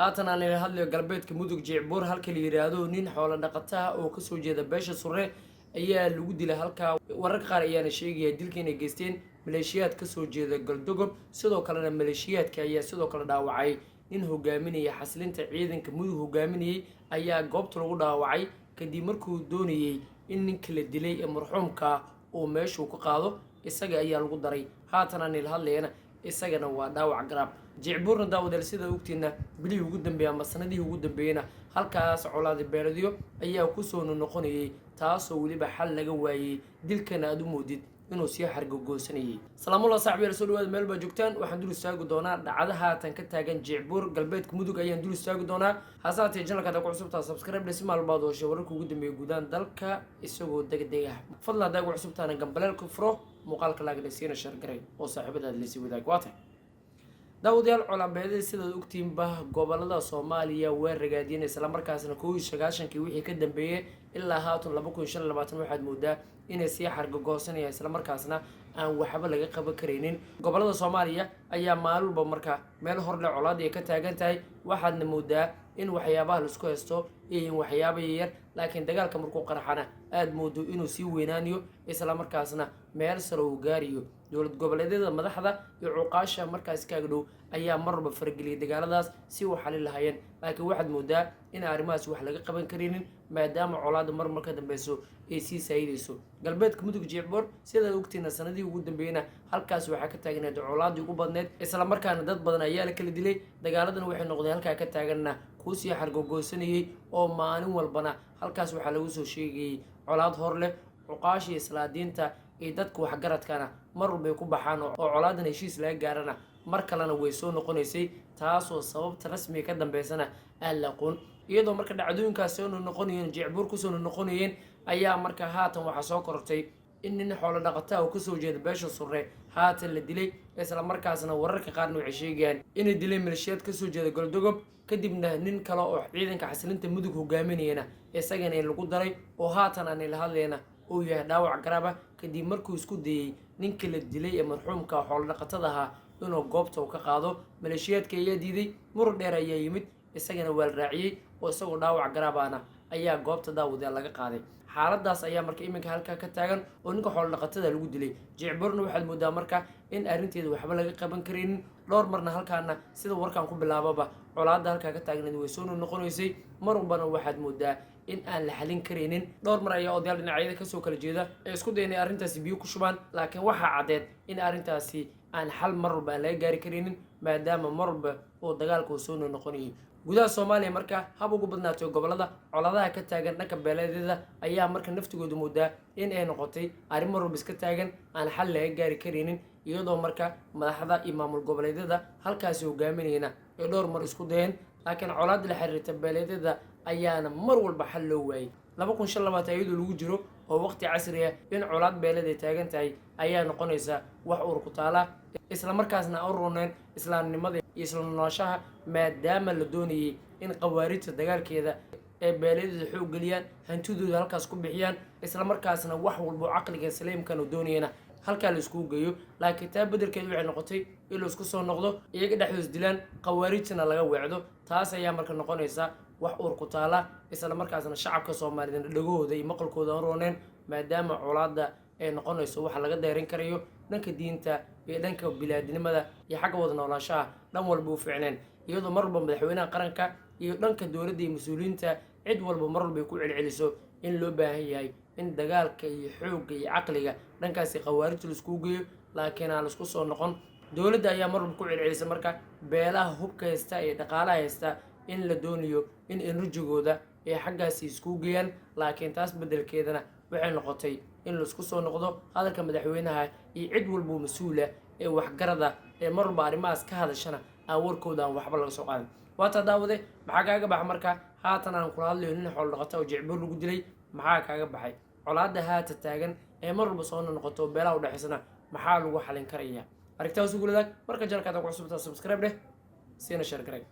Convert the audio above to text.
Haatan aan ila hadlayo galbeedka Mudug, Jicbuur halka la yidhaahdo, nin xoolo dhaqataha oo kasoo jeeda beesha Surre ayaa lagu dilay halkaa. Wararka qaar ayaana sheegaya dilka inay geysteen maleeshiyaad kasoo jeeda Galdogob. Sidoo kalena maleeshiyaadka ayaa sidoo kale dhaawacay nin hogaaminaya xasilinta ciidanka Mudug hogaaminayay ayaa goobta lagu dhaawacay, kadib markuu doonayey in ninka la dilay ee marxuumka uu meeshuu ka qaado, isaga ayaa lagu daray. Haatan aan ila hadlayana isagana waa dhaawac garaab. Jicbuurna, daawadeel, sida ogtiina, bilihii ugu dambeeyey ama sanadihii ugu dambeeyeyna halkaas colaadi beeladyo ayaa kusoo noqonayay, taasoo weliba xal laga waayey, dilkana aad u moodid inuu sii xargogoosanayay. Salaamullah saxbiyaal, soo dhawaada meel baa joogtaan. Waxaan dul istaagi doonaa dhacda haatan ka taagan Jicbuur, galbeedka Mudug ayaan dul istaagi doonaa. Hase haatee, channelka haddaa ku cusubtaa, subscribe dhe si maalbaad hoshe wararka ugu dambeeya guudaan dalka isagoo degdeg ah. Fadlan haddaa ku cusubtaana gambaleelka furo, muuqaalka like dheh, siina share garay oo saaxiibadaad lasii wadaag. Waa tahay daawadayaal, colaabeedada sidaad ogtiinba gobolada Soomaaliya waa ragaadiyeen, islamarkaasna 91-kii wixii ka dambeeyey ilaa haatan 2025 waxaad moodaa inay sii xargagoosanayaan, islamarkaasna aan waxba laga qaban karaynin. Gobolada Soomaaliya ayaa maalin walba marka meel horle colaad ay ka taagan tahay. Waxaadna moodaa in waxyaabaha laisku haysto iyo waxyaaba yaryar, laakiin dagaalka markuu qarxana aada moodo inuu sii weynaanayo, islamarkaasna meel sare uu gaariyo. Dowlad goboleedyada madaxda iyo cuqaasha markaas kaaga dhow ayaa mar walba farageliyay dagaaladaas si u xalin lahaayeen, laakiin waxaad moodaa in arrimahaas wax laga qaban karaynin, maadaama colaada mar marka dambeyso ay sii saayidayso. Galbeedka Mudug, Jicboor, sidaad ogtiina, sanadihii ugu dambeeyena halkaas waxaa ka taagneed colaadii ugu badneed, islamarkaana dad badan ayaa la kala dilay. Dagaaladan waxay noqdeen halkaa ka taaganna kuusii xargogoosanayay, oo maalin walbana halkaas waxaa lagu soo sheegayay colaad hor leh. Cuqaashii, islaadiinta iyo dadka waxgaradkana mar walbay ku baxaan oo colaadan heshiis laga gaarana, mar kalena way soo noqonaysay, taasoo sababta rasmiga ka dambeysana aan la aqoon. Iyadoo marka dhacdooyinkaas soo noqonayeen, Jicbuur kusoo noqonayeen, ayaa marka haatan waxaa soo korortay in nin xoolo dhaqataa oo kasoo jeeda beesha Surre haatan la dilay, isla markaasna wararka qaarna waxay sheegayaan inay dileen maleeshiyaad kasoo jeeda Goldogob. Kadibna nin kale oo ciidanka xasilinta Mudug hogaaminayana isagana in lagu daray, oo haatan aan ila hadlayna uu yahay dhaawac garaaba, kadib markuu isku dayey ninka la dilay ee marxuumka xoolo dhaqatada ahaa inuu goobta uu ka qaado. Maleeshiyaadka ayaa diiday, muran dheer ayaa yimid, isagana waa la raaciyey, oo isagoo dhaawac garaabaana ayaa goobta daawadayaal laga qaaday. Xaaladaas ayaa marka iminka halkaa ka taagan oo ninka xoolo dhaqatada lagu dilay Jicburna. Waxaad moodaa marka in arrinteeda waxba laga qaban karaynin. Dhowr marna halkaana, sida warkan ku bilaababa, colaadda halkaa ka taagneed way soo noqonaysay, mar walbana waxaad moodaa in aan la xalin karaynin. Dhowr mar ayaa odayaal dhinacyada kasoo kala jeeda ee isku daya inay arrintaasi biyo ku shubaan, laakiin waxaa caddeed in arrintaasi aan xal mar walba aan laga gaari karaynin, maadaama mar walba oo dagaalka uu soo noqonayay gudaha Soomaaliya. Marka hab ugu badnaatay gobolada colaadaha ka taagan dhanka beeleedyada ayaa marka naftigooda moodaa in ay noqotay arrin mar walba iska taagan, aan xal laga gaari karaynin, iyadoo marka madaxda iyo maamul goboleedyada halkaasi hogaaminayna ay dhowr mar isku dayeen, laakiin colaadda la xiriirta beeleedyada ayaana mar walba xal loo waayey. 2025 iyadoo lagu jiro oo waqti casri ah, in colaad beeleed ay taagan tahay ayaa noqonaysa wax uur ku taala, islamarkaasna aan u roneyn islaamnimada iyo isla noolaanshaha, maadaama la doonayay in khawaarijta dagaalkeeda ee beeleedyada xoog geliyaan, hantidooda halkaas ku bixiyaan, islamarkaasna wax walbo caqliga saliimkan uu doonayana halkaa la iskugu geeyo. Laakiin taa beddelkeed waxay noqotay in la isku soo noqdo, iyaga dhexdoos dilaan, khawaarijtana laga weecdo. Taas ayaa marka noqonaysa wax uur ku taala, isla markaasna shacabka Soomaaliyeed dhagahooda iyo maqalkooda aan rooneen, maadaama colaadda ay noqonayso waxa laga dayrin karayo dhanka diinta iyo dhanka bilaadinimada iyo xagga wada noolaanshaha, dhan walba u fiicneen. Iyadoo mar walba madaxweynaha qaranka iyo dhanka dowladda iyo mas-uuliyiinta cid walba mar walba ay ku celceliso in loo baahan yahay in dagaalka iyo xoogga iyo caqliga dhankaasi khawaarijta laiskugu geeyo, laakiin aan laisku soo noqon. Dowladda ayaa mar walba ku celcelisa marka beelaha hubka haysta iyo dhaqaalaha haysta in la doonayo in energygooda ay xaggaasi iskugu geeyaan, laakiin taas beddelkeedana waxay noqotay in laisku soo noqdo. Hadalka madaxweynaha iyo cid walbo mas-uula ee waxgarada ee mar walba arrimahaas ka hadashana aan warkooda aan waxba laga soo qaadin. Waataa daawade, maxaa kaaga baxa marka haatan aan kula hadlayo nin xoolo dhaqata oo Jicbuur lagu dilay? Maxaa kaaga baxay colaadda haata taagan ee mar walba soo noqoto beelaha udhexaysana? Maxaa lagu xalin karayaa? Aragtaas ugu wadaag. Marka channelkaada ku cusubtaa, subscribe dheh, siina share garay.